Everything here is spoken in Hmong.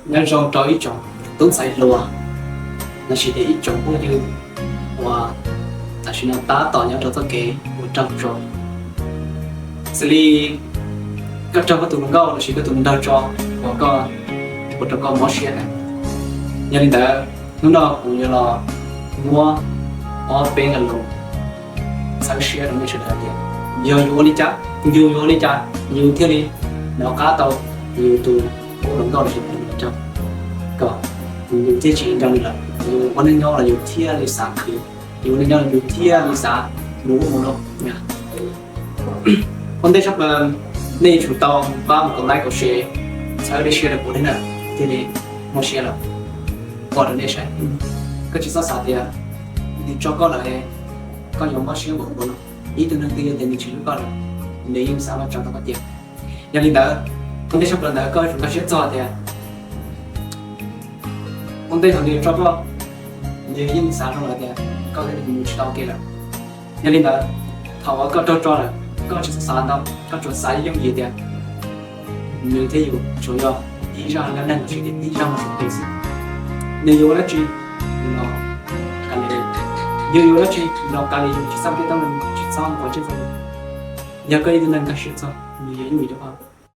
Nyob zoo rau ib tsoom tub ntxhais hluas lossis tias ib tsoom phooj ywg uas tam sim no tab tom nyob rau txoj kev ua raug tso. Xws li koj raug koj tus hluas nkauj lossis koj tus hluas nraug tso uas koj, ua rau koj mob siab na. Yog li ntawd hnub no kuv yuav los muab ob peb lo lus txhawb siab rau nej sawv daws tias yog yus ua li cas, yus yuav ua li cas yus thiaj li nov qab tau yus tus hluas nkauj lossis tus hluas nraug, kom yus thiaj tsis nco nws lawm, yus ua neej nyob los yus thiaj li xav khwv, yus ua neej nyob los yus thiaj li xav mus ub mus no. Ua ntej tshaj plaws nej yuav tsum tau pab mus kaum like kaum share, txhawb dej siab rau kuv thiab na, thiaj li muaj siab lawm. Pom rau nej saib, koj tsis txhob xav tias nws tso koj lawm koj yuav mob siab npaum no. Ib tug neeg twg yog tias nws tsis hlub koj lawm, nws yeej xav los tso tau koj tiag. Yog li ntawd, ua ntej tshaj plaws ntawd koj yuav tsum nkag siab txog tias ua ntej thaum nws tso koj, nws yeej xav zoo lawm tias koj thiaj li mus tsis tau ua ke lawm. Yog li ntawd, thaum uas koj raug tso lawm, koj tsis txhob xav ntau, koj tsuas xav yooj yim tias nws thiab yus tsuas yog ib zaj dab neeg lossis tias ib zaj movie xwb. Nws yuav ua dab tsi los kav liam, yus yuav ua dab tsi los kav liam, yus tsis txhob ntiab teb, tsis txhob nquag ntsej nquag nqis. Yog koj ib tug neeg nkag siab txog, nws yuav yooj yim rau koj.